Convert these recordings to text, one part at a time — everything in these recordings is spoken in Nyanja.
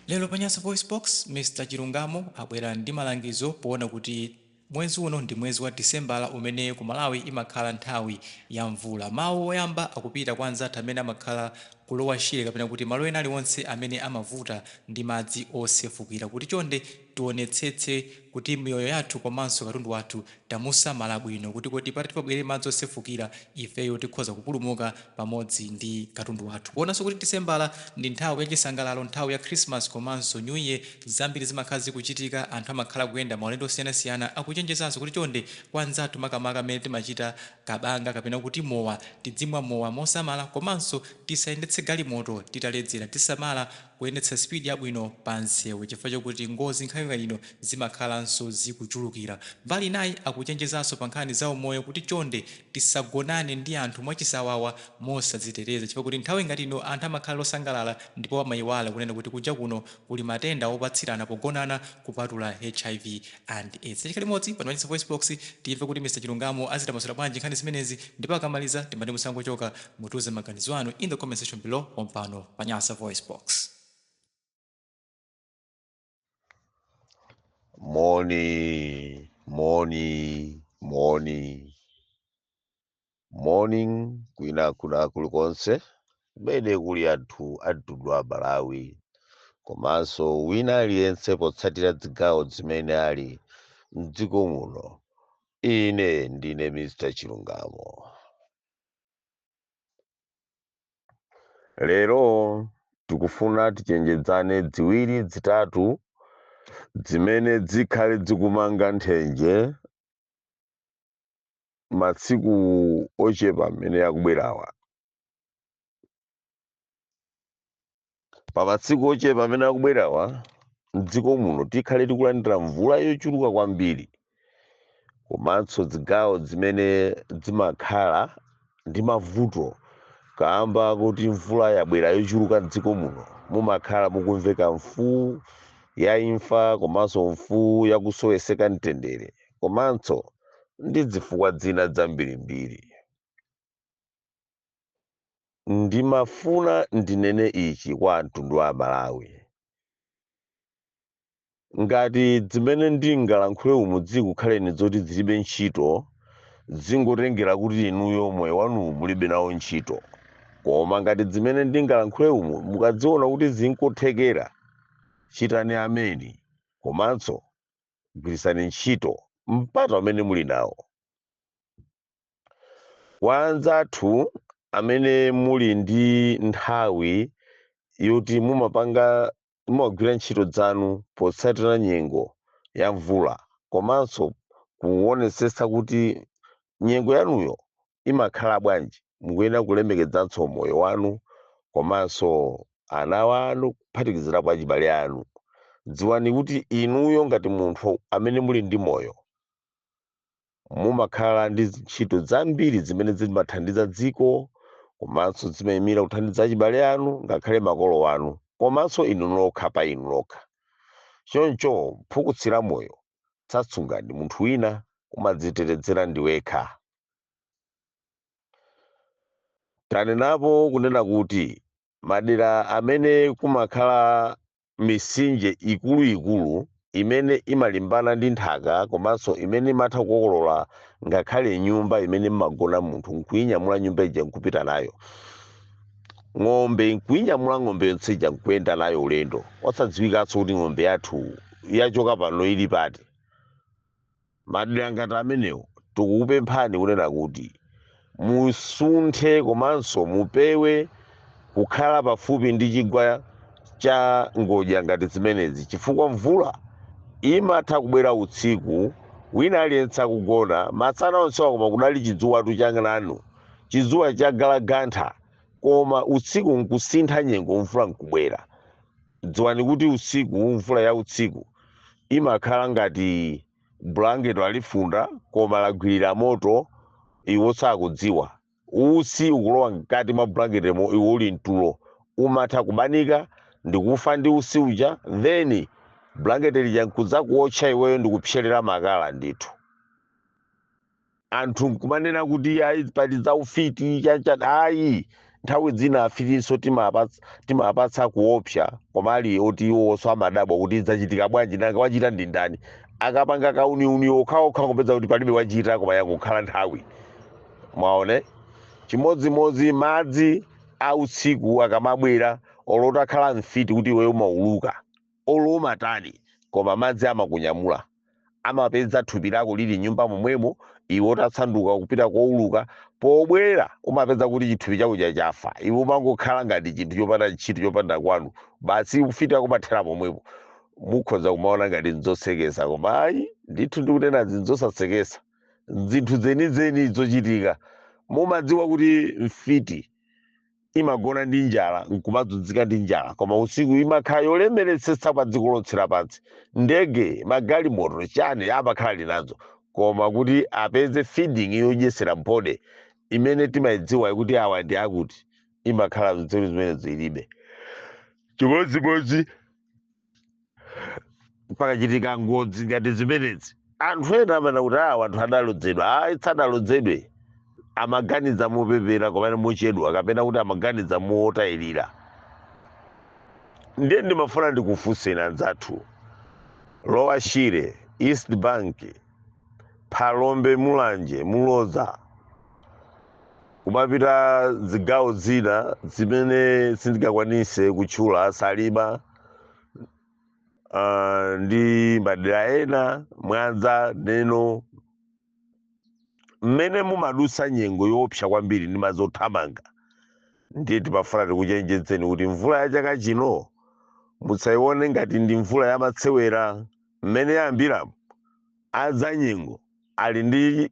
Lero pa Nyasa VoiceBox, Mr Chilungamo abwera ndi malangizo poona kuti mwezi uno ndi mwezi wa Disembala umene ku Malawi imakhala nthawi ya mvula. Mawu oyamba akupita kwa anzathu amene amakhala ku Lower Shire kapena kuti malo ena aliwonse amene amavuta ndi madzi osefukira kuti chonde tionetsetse kuti miyoyo yathu komanso katundu wathu tamusamala bwino kuti kodi patati pabwere madzi osefukira ifeyo tikhoza kupulumuka pamodzi ndi katundu wathu. Poonanso kuti Disembala ndi nthawi ya chisangalalo, nthawi ya Christmas komanso New Year, zambiri zimakhala zikuchitika, anthu amakhala akuyenda maulendo osiyanasiyana, akuchenjezanso kuti chonde kwa anzathu makamaka amene timachita kabanga kapena kuti mowa, tidzimwa mowa mosamala komanso tisayendetse galimoto titaledzera, tisamala kuyendetsa speed yabwino pa nsewu chifukwa chokuti ngozi nthawi ngati ino zimakhalanso zikuchulukira. Mbali inayi akuchenjezanso pa nkhani za umoyo kuti chonde tisagonane ndi anthu mwachisawawa mosadziteteza chifukwa kuti nthawi ngati ino anthu amakhala osangalala ndipo amaiwala kunena kuti kunja kuno kuli matenda opatsirana pogonana kupatula hiv and aids. Tikhale limodzi pano pa Nyasa VoiceBox timve kuti Mr Chilungamo azitambasula bwanji nkhani zimenezi ndipo akamaliza timati musangochoka mutiuze maganizo anu in the comment section below pompano pa Nyasa VoiceBox. Moni, moni, moni, morning kwina kuna kulikonse kumene kuli anthu a mtundu wa Malawi komanso wina aliyense potsatira zigawo zimene ali mdziko muno. Ine ndine Mr. Chilungamo. Lero tikufuna tichenjedzane ziwiri zitatu zimene zikhale zikumanga nthenje masiku ochepa amene akubwerawa. Pa masiku ochepa amene akubwerawa mdziko muno tikhale tikulandira mvula yochuluka kwambiri komanso zigawo zimene zimakhala ndi mavuto kamba kuti mvula yabwera yochuluka mdziko muno, mumakhala mukumveka mfuu ya imfa komanso mfuu yakusoweseka mtendere komanso ndi zifukwa zina zambirimbiri. Ndimafuna ndinene ichi kwa mtundu wa Malawi. Ngati zimene ndingalankhule umu zikukhaleni zoti zilibe ntchito, zingotengera kuti inuyo moyo wanu mulibe nawo ntchito. Koma ngati zimene ndingalankhule umu mukadziona kuti zinkothekera, chitani ameni komanso gwirisani ntchito mpata umene muli nawo. Kwa anzathu amene muli ndi nthawi yoti mumagwira ntchito zanu potsatira nyengo ya mvula komanso kuonetsetsa kuti nyengo yanuyo imakhala bwanji, mukuyenera kulemekezanso moyo wanu komanso ana wanu kuphatikizirapo achibale anu. Dziwani kuti inuyo ngati munthu amene muli ndi moyo mumakhala ndi ntchito zambiri zimene zimathandiza dziko komanso zimayimira kuthandiza achibale anu ngakhale makolo anu komanso inu nokha pa inu nokha. Choncho phukutsira moyo satsunga ndi munthu wina, umadzitetezera ndi wekha. Tanenapo kunena kuti madera amene kumakhala mitsinje ikuluikulu imene imalimbana ndi nthaka komanso imene imatha kukokolola ngakhale nyumba imene mmagona munthu nkuyinyamula nyumba ija nkupita nayo, ng'ombe nkuyinyamula ng'ombe yonse ija nkuyenda nayo ulendo osadziwikanso kuti ng'ombe yathu yachoka pano ili pati. Madera ngati amenewo tikukupemphani kunena kuti musunthe komanso mupewe kukhala pafupi ndi chigwa cha ngodya ngati zimenezi, chifukwa mvula imatha kubwera usiku wina aliyense akugona, masana onsewa koma kudali chidzuwatu chananu, chidzuwa chagalagantha, koma usiku nkusintha nyengo mvula nkubwera. Dziwani kuti usiku, mvula ya usiku imakhala ngati bulangeti alifunda koma lagwirira moto, iwo sakudziwa. Utsi ukulowa mkati mwa bulangetemo, iwo uli mtulo, umatha kubanika ndikufa ndi utsi uja, then bulangeti lija nkudzakuotcha iweyo ndikupserera makala ndithu. Anthu nkumanena kuti ayi pali za ufiti chanchani, ayi, Nthawi zina afitinso timapatsa kuopsa, koma ali oti iwonso amadabwa kuti idzachitika bwanji, nanga wachita ndi ndani. Akapanga kauniuni okhaokha kupeza kuti palibe wachita, koma yakukhala nthawi. Mwaone, chimodzimodzi madzi a usiku akamabwera, olo utakhala mfiti kuti iweyo umauluka, olo umatani, koma madzi amakunyamula, amapeza thupi lako lili nyumba momwemo, iwe utatsanduka kupita kouluka. Pobwera umapeza kuti chithupi chako chachafa, iwe umangokhala ngati chinthu chopanda ntchito, chopanda kwanu basi, ufiti wako umathera pomwepo. Mukhoza kumaona ngati nzosekesa, koma ayi ndithu, ndikunena zinzosasekesa, zinthu zenizeni zochitika. Mumadziwa kuti mfiti imagona ndi njala nkumadzunzika ndi njala, koma usiku imakhala yolemeretsetsa pa dziko lonse lapansi. Ndege, magalimoto, chani amakhala linazo, koma kuti apeze feeding yodyesera body imene timayidziwa kuti awa ndi akuti, imakhala nzeru zimene zilibe. Chimodzimodzi pakachitika ngozi ngati zimenezi, anthu ena amene kuti awa anthu adalodzedwa, ayi, sadalodzedwe, amaganiza mopepera kapena mochedwa, kapena kuti amaganiza motayirira. Ndiye ndimafuna ndikufunseni anzathu, Lower Shire, East Bank, Phalombe, Mulanje, Muloza, kumapita zigawo zina zimene sindingakwanise kutchula, Salima, ndi madera ena, Mwanza, Neno, mmene mumadutsa nyengo yoopsa kwambiri ndi madzi othamanga, ndiye timafuna tikuchenjezeni kuti mvula ya chaka chino musayione ngati ndi mvula yamatsewera. Mmene yayambiramo, azanyengo ali ndi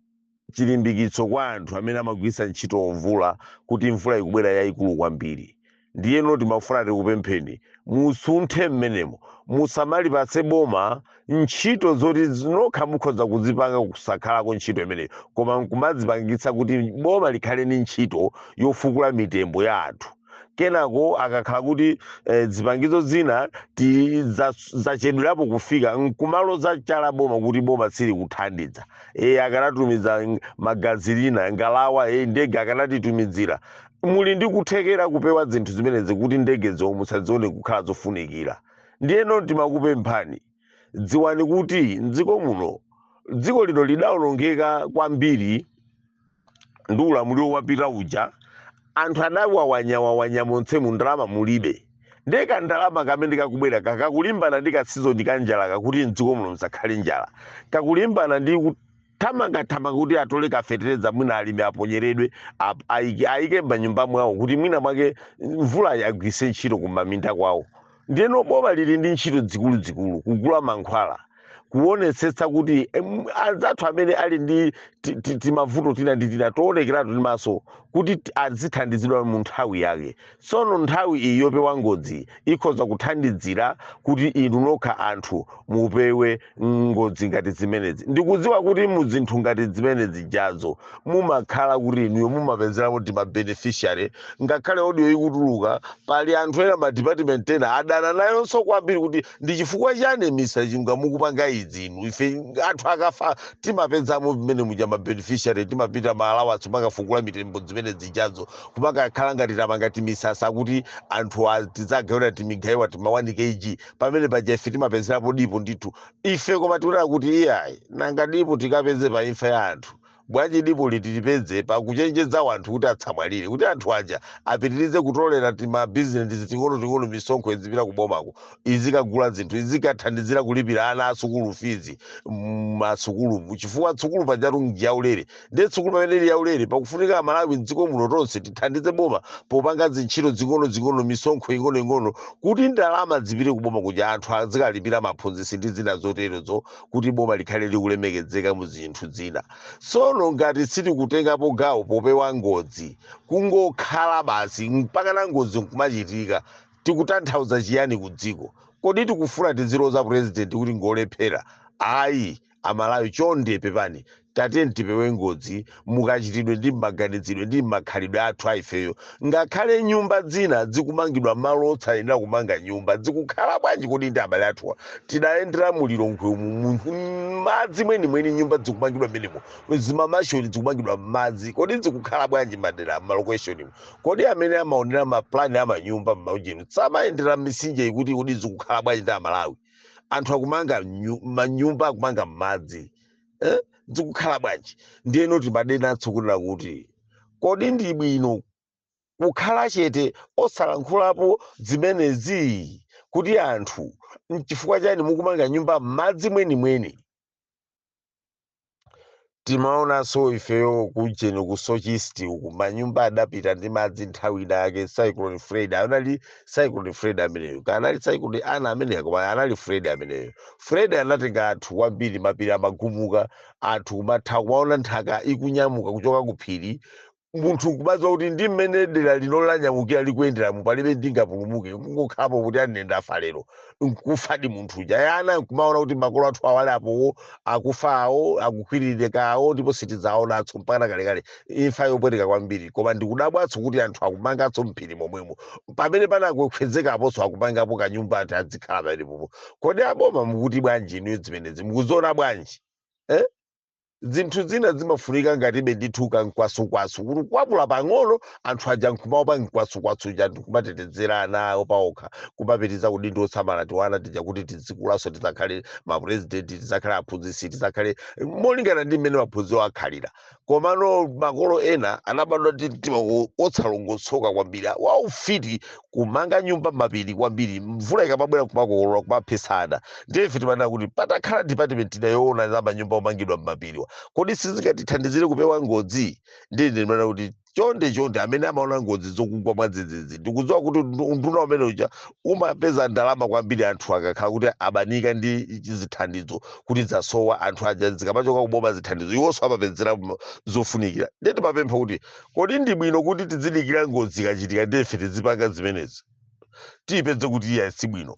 chilimbikitso kwa anthu amene amagwiritsa ntchito mvula kuti mvula ikubwera yayikulu kwambiri. Ndiyeno timafuna tikupempheni musunthe mmenemo, musamalipatse boma ntchito zoti nokha mukhoza kuzipanga kusakhalako ntchito imeneyo, koma nkumadzipangitsa kuti boma likhale ndi ntchito yofukula mitembo ya anthu. Kenako akakhala kuti zipangizo zina zachedwerapo kufika, nkumaloza chala boma kuti boma sili kuthandiza, akanatumiza magazilina, ngalawa, ndege akanatitumizira. Muli ndi kuthekera kupewa zinthu zimenezi kuti ndege zomwe musazione kukhala zofunikira. Ndiyeno timakupemphani, dziwani kuti mdziko muno, dziko lino lidawonongeka kwambiri ndi ulamuliro wapita uja. Anthu adawawanyawawanya monse mu ndalama mulibe, ndiye kandalama kamene kakubwera kakakulimbana ndi kasizoni ka njala, kakuti mdziko muno musakhale njala, kakulimbana ndi kuthamangathamanga kuti atole kafetereza, mwina alimi aponyeredwe, ayike m'manyumba mwawo kuti mwina mwake mvula yagwise ntchito kumaminda kwawo. Ndiyeno boma lili ndi ntchito zikuluzikulu, kugula mankhwala, kuonetsetsa kuti anzathu amene ali ndi timavuto tina ndi tina toonekeratu ndi maso kuti azithandizidwa mu nthawi yake. Tsono nthawi iyi yopewa ngozi ikhoza kuthandizira kuti inu nokha anthu mupewe ngozi ngati zimenezi. Ndikudziwa kuti mu zinthu ngati zimenezi jazo mumakhala kuti inuyo mumapezeramo ti ma beneficiary. Ngakhale audio ikutuluka, pali anthu ena, ma department ena adana nayonso kwambiri kuti ndi chifukwa chani Mr Chunga mukupanga izi inu? Ife anthu akafa timapezamo mmene muja ma beneficiary, timapita ma allowance, kumakafukula mitembo zimene zijazo, kumakakhala ngati tamanga timisasa kuti anthu tidzagawira timigayiwa tima 1 kg pamene paja ife timapezerapo dipo ndithu ife. Koma tikunena kuti iyayi, nanga dipo tikapeze pa imfa ya anthu bwanji? Dipo litilipeze pakuchenjeza anthu kuti atsamwalire, kuti anthu aja apitirize kutolera timabizinesi ting'onoting'ono, misonkho izipita kubomako, izikagula zinthu, izikathandizira kulipira ana asukulu fees masukulu, chifukwa sukulu pajatu njaulere. Ndiye sukulu pamene ili yaulere, pakufunika Amalawi mdziko muno tonse tithandize boma popanga zintchito zing'ono-zing'ono, misonkho ing'onoing'ono, kuti ndalama zipite kuboma kuja, anthu azikalipira maphunzitsi ndi zina zoterezo, kuti boma likhale likulemekezeka mu zinthu zina. Tsono ngati sitikutengapo gawo popewa ngozi, kungokhala basi mpaka na ngozi nkumachitika, tikutanthauza chiyani ku dziko? Kodi tikufuna tiziloza president kuti ngolephera? Ayi, Amalawi, chonde pepani. Tatiyeni tipewe ngozi mukachitidwe ndi mmaganizidwe ndi mmakhalidwe athu aifeyo. Ngakhale nyumba zina zikumangidwa malo otsayenera kumanga nyumba, zikukhala bwanji kodi ndi abale athuwa? Tidayendera mulilongwe umu, madzi mwenimweni, nyumba zikumangidwa mmenemo, zimamashoni zikumangidwa m'madzi. Kodi zikukhala bwanji madera malocation? Kodi amene amaonera maplani amanyumba m'maujeni samayendera misinje ikuti kodi zikukhala bwanji ndi Amalawi? Anthu akumanga manyumba, akumanga m'madzi, eh? Zikukhala bwanji? Ndiyeno timadenatso kunena kuti kodi ndi bwino kukhala chete osalankhulapo zimenezi, kuti anthu nchifukwa chani mukumanga nyumba m'madzi mwenimweni? Timaonanso ifeyo kujeni ku Soche East uku, manyumba adapita ndi madzi nthawi ina yake, Cyclone Freddy. Anali Cyclone Freddy ameneyo, kanali Cyclone Ana ameneyo, koma anali Freddy ameneyo. Freddy anatenga anthu kwambiri, mapiri amagumuka, anthu kumatha kumaona nthaka ikunyamuka kuchoka ku phiri. Munthu kumadziwa kuti ndi mmene dera lino lanyamukira likuyenderamu, palibe ndingapulumuke, kungokhalapo kuti ane ndafa lero, nkufadi munthu uja. Yana nkumaona kuti makolo athu awali apowo akufa awo, akukwiririkawo, ndipo sitidzaonatso mpaka kalekale. Imfa yopweteka kwambiri. Koma ndikudabwatso kuti anthu akumangatso mphiri momwemo, pamene panakwedzekaponso akumangapo kanyumba ati adzikhala pamenepopo. Kodi aboma mukuti bwanji inuyo? Zimenezi mukuziona bwanji, eh? Zinthu zina zimafunika ngatibe ndithu kankwasukwasu, kuti kwapula pang'ono, anthu aja nkumaopa nkwasukwasu ja, ndikumatetezera ana awo paokha, kumapitiriza kuti ndi osamala tiwana tija, kuti tizikulaso tizakhale mapurezidenti, tizakhale aphunzitsi, tizakhale molingana ndi mmene maphunziro akhalira. Komano makolo ena anabadwa ndi mtima otsalongotsoka kwambiri, waufiti, kumanga nyumba mapiri kwambiri, mvula ikamabwera kumakokolola, kumaphesana. Ndiye ife timanena kuti patakhala department ina yoona za manyumba omangidwa mmapiriwa, kodi sizingatithandizire kupewa ngozi? Ndiye ndimanena kuti chonde chonde, amene amaona ngozi zokugwa mwadzidzidzi, ndikudziwa kuti unduna umene uja umapeza ndalama kwambiri anthu akakhala kuti abanika ndi zithandizo kuti zasowa. Anthu aja zikamachoka kuboma zithandizo, iwonso amapezera zofunikira. Ndiye timapempha kuti kodi ndi bwino kuti tizidikira ngozi ikachitika ndife tizipanga zimenezi? Tiyipeze kuti iya, si bwino.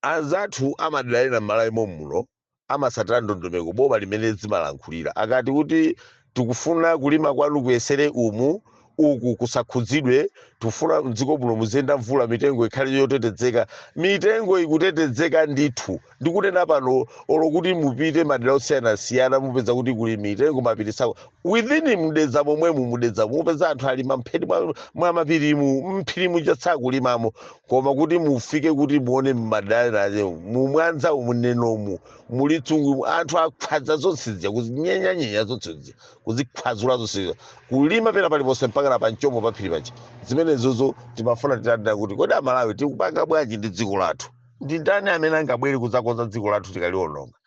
Anzathu amadalira m'Malawi muno amasatira ndondomeko boma limene zimalankhulira. Akati kuti tikufuna kulima kwanu kuyesere umu, uku kusakhudzidwe, tikufuna mdziko muno muziyenda mvula, mitengo ikhale yotetezeka. Mitengo ikutetezeka ndithu. Ndikunena pano, olo kuti mupite madera osiyanasiyana, mupeza kuti kuli mitengo, mapiri sako within mudedza momwemu, mudedza mupeza anthu alima mpheti mwa mapirimu, mphirimu chasakulimamo. Koma kuti mufike kuti muone mmadera mumwanza umu, nenomu, muli tsungu, anthu akhwadza zonse zija, kuzinyenyanyenya zonse zija, kuzikhwazula zonse zija, kulima pena paliponse mpaka na panchomo paphiri paja. Zimenezozo timafuna titanena kuti kodi Amalawi tikupanga bwanji ndi dziko lathu? Ndi ndani amene angabwere kudzakonza dziko lathu tikaliwononga?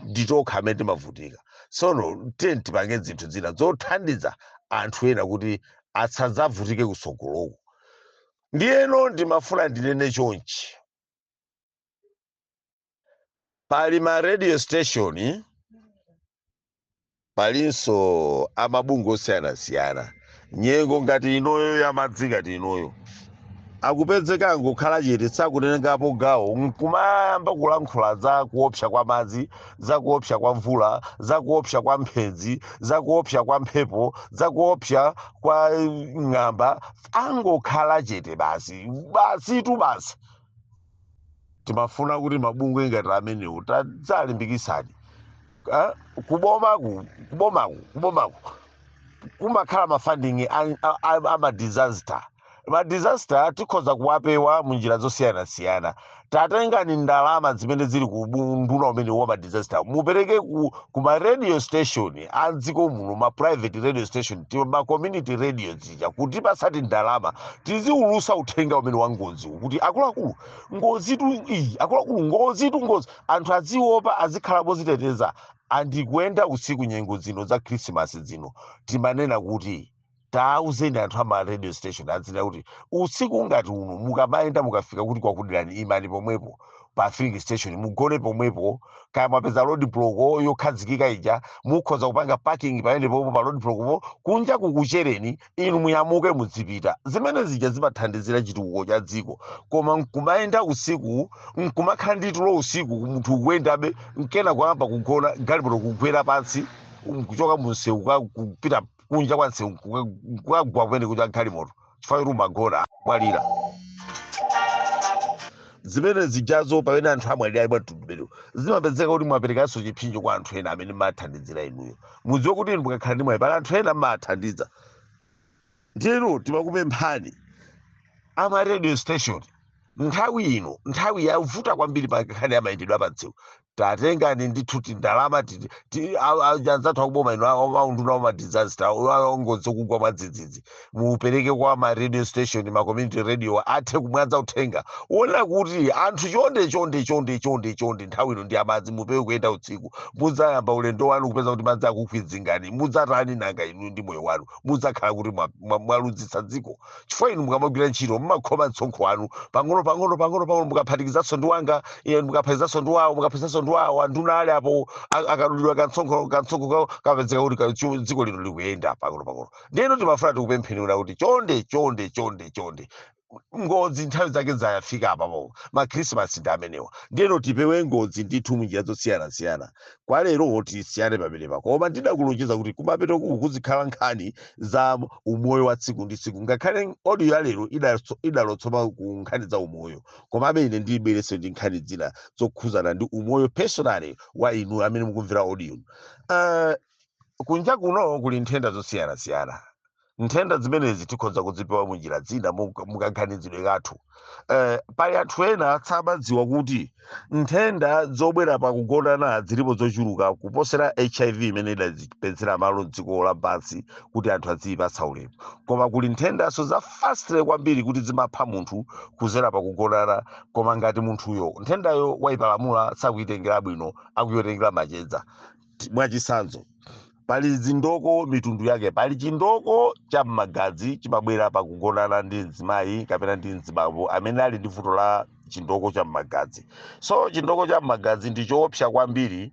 Nditokha amene timavutika. Tsono tiye tipange zinthu zina zothandiza anthu ena kuti asadzavutike kusogoloko. Ndiyeno ndimafuna ndinene chonchi: pali ma radio station, palinso amabungwe osiyanasiyana. Nyengo ngati inoyo yamadzi ngati inoyo, akupezeka angokhala chete, sakutengapo gawo nkumayamba kulankhula za kuopsa kwa madzi, za kuopsa kwa mvula, za kuopsa kwa mphenzi, za kuopsa kwa mphepo, za kuopsa kwa ng'amba. Angokhala chete basi, basi tu basi. Timafuna kuti mabungwe ngati amenewo tadzalimbikisani. Ah, kubomaku kubomaku kubomaku kumakhala mafunding ama disaster. Ma disaster tikhoza kuwapewa munjira zosiyanasiyana. Tatengani ndalama zimene zili ku nduna umene wa ma disaster, mupereke ku ma radio station a dziko muno, ma private radio station, ma community radio zija, kuti pasati ndalama tiziulusa uthenga umene wa ngozi, kuti akuluakulu, ngozi tu iyi, akuluakulu, ngozi tu ngozi, anthu aziopa, azikhala moziteteza. Andikuyenda usiku nyengo zino za Krismasi zino, timanena kuti Tauzeni anthu ama radio station adzinena kuti usiku ngati uno mukamayenda, mukafika kuti kwakudirani, imani pomwepo pa filling station, mugone pomwepo. Kaya mwapeza road block yokhazikika ija, mukhoza kupanga parking pamene popo pa road block po, kunja kukuchereni, inu muyamuke muzipita. Zimene zija zimathandizira chitukuko cha dziko. Koma nkumayenda usiku, nkumakhala ndi tulo usiku, munthu ukuyendabe, nkena kuyamba kugona, galimoto kugwera pansi, nkuchoka munsewu kupita kunja kwa msewu, kukagwa kumene kucha galimoto chifukwa choti umagona, mwalira. Zimene zijazo, pamene anthu amwalira ali mwamtundu umenewu, zimapezeka kuti mwaperekanso chipsinjo kwa anthu ena amene mmathandizira inuyo. Mudziwe kuti inu mukakhala ndi mwayi, pali anthu ena mmathandiza. Ndiyeno timakupemphani ama radio station, nthawi ino, nthawi yavuta kwambiri pa nkhani ya mayendedwe apamsewu, tatengani ndithu tindalama anzathu akuboma ino, aunduna wa madisaster, angozi kugwa mwadzidzidzi, mupereke kwa ma radio station, ma community radio, athe kumwaza uthenga wona kuti anthu, chonde chonde chonde chonde chonde, nthawi ino ndi amadzi, mupewe kuyenda usiku. Mudzayamba ulendo wanu kupeza kuti madzi akukhwidzingani, mudzatani nanga inu ndi moyo wanu? Mudzakhala kuti mwaludzitsa dziko, chifukwa inu mukamagwira ntchito mumakhoma msonkho wanu pang'ono pang'ono pang'ono pang'ono. Mukaphatikizanso ndi wanga iye, mukaphatikizanso ndi wawo, mukaphatikizanso ndi wawo, anduna ali apo akadulidwa kansonkho, kansonkho kawo kapezeka kuti dziko lino likuyenda pang'ono pang'ono. Ndiyeno timafuna tikupempheni kuti chonde chonde chonde chonde, ngozi nthawi zake zayafika apapo, makhrisimasi ndi amenewa, ndiyeno tipewe ngozi ndithu munjira zosiyanasiyana. Kwa lero tisiyane pamenepa, koma ndidakulonjeza kuti kumapeto kuku kuzikhala nkhani za umoyo wa tsiku ndi tsiku. Ngakhale audio ya lero idalotsoma ku nkhani za umoyo, komabe ine ndibwerese ndi nkhani zina zokhuzana ndi umoyo personally wa inu amene mukumvera audio. Kunja kuno kuli nthenda zosiyanasiyana. Nthenda zimenezi tikhoza kuzipewa munjira zina mukaganizidwe kathu. Pali anthu ena samadziwa kuti nthenda zobwera pakugonana zilipo zochuluka kuposera HIV imene idazipezera malo mdziko lapansi kuti anthu aziyipatsa ulemu. Koma kuli nthendanso za fast kwambiri kuti zimapha munthu kuzera pakugonana, koma ngati munthuyo nthendayo wayipalamula, sakuyitengera bwino, akuyitengera machedza. Mwachitsanzo, pali zindoko mitundu yake. Pali chindoko cha mmagazi, chimabwera pakugonana ndi mzimayi kapena ndi mzibambo amene ali ndi vuto la chindoko cha mmagazi. So chindoko cha mmagazi ndi choopsa kwambiri.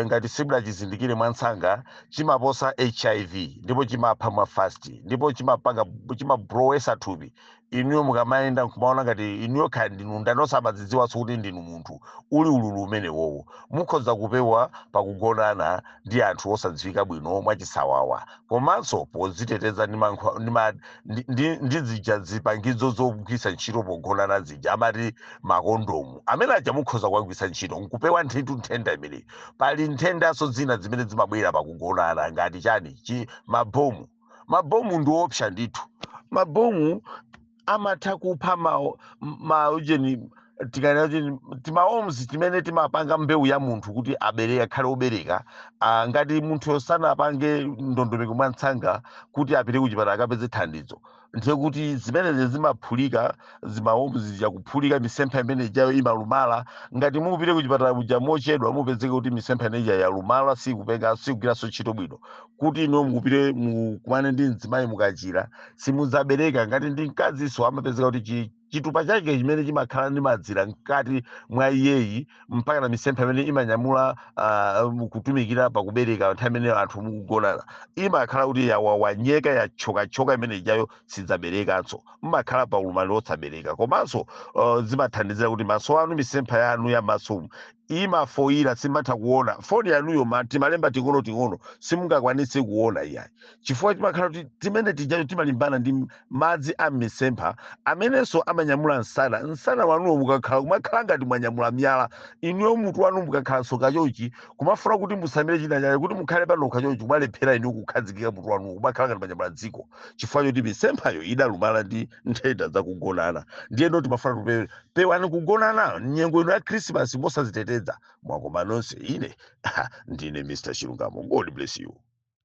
Ngati simudachizindikire mwansanga, chimaposa HIV ndipo chimapha mwa fast, ndipo chimapanga, chimablowesa thupi. Inuyo mukamayenda nkumaona ngati inuyo khala ndinu ndani, osamadzidziwanso kuti ndinu munthu, uli ululu umene wowo. Mukhoza kupewa pakugonana ndi anthu osadziwika bwino mwachisawawa, komanso poziteteza ndi ndi zija zipangizo zogwiritsa ntchito pogonana zija amati makondomu amene aja, mukhoza kuwagwiritsa ntchito nkupewa nthintu nthenda imeneyi. Pali nthendanso zina zimene zimabwera pakugonana ngati chani chi mabomu. Mabomu ndi opsa ndithu. Mabomu amatha kupha ma ujeni, tikanena kuti timaworms timene timapanga mbewu ya munthu kuti abereke, akhale obereka. Ngati munthu sanapange ndondomeko mwansanga kuti apite kuchipatala akapeze thandizo, ndiye kuti zimenezi zimaphulika, zimaworms zija kuphulika, misempha imene ijayo imalumala. Ngati mupite kuchipatala kuja mochedwa, mupezeke kuti misempha ineja yalumala, sikupenga, sikugwiranso ntchito bwino. Kuti inu mukupite mukumane ndi mzimayi, mukachira simudzabereka. Ngati ndi mkazinso, amapezeka kuti chitupa chake chimene chimakhala ndi madzira mkati mwa iyeyi, mpaka na misempha imene imanyamula kutumikira pakubereka nthawi imene anthu mukugonana, imakhala kuti yawawanyeka, yachokachoka imene ijayo, sidzaberekanso, mmakhala pa ulumali wosabereka. Komanso zimathandizira kuti maso anu, misempha yanu ya maso imafoira, simatha kuona foni yanuyo, timalemba ting'ono ting'ono simungakwanitse kuona iyayi, chifukwa chimakhala kuti timene tijayo timalimbana ndi madzi a m'misempha amenenso amanyamula msana. Msana wanuwo mukakhala, kumakhala ngati mwanyamula miyala. Inuyo mutu wanu mukakhala soka chochi, kumafuna kuti musamire china chake kuti mukhale panokha chochi, kumalephera inuyo kukhazikika mutu wanuwo, kumakhala ngati mwanyamula dziko, chifukwa choti misemphayo idalumala ndi nthenda zakugonana. Ndiyeno timafuna tupewe, pewani kugonana nyengo ino ya Christmas mosaziteteza. Mwakoma nonse. Ine ndine Mr Chilungamo. God bless you.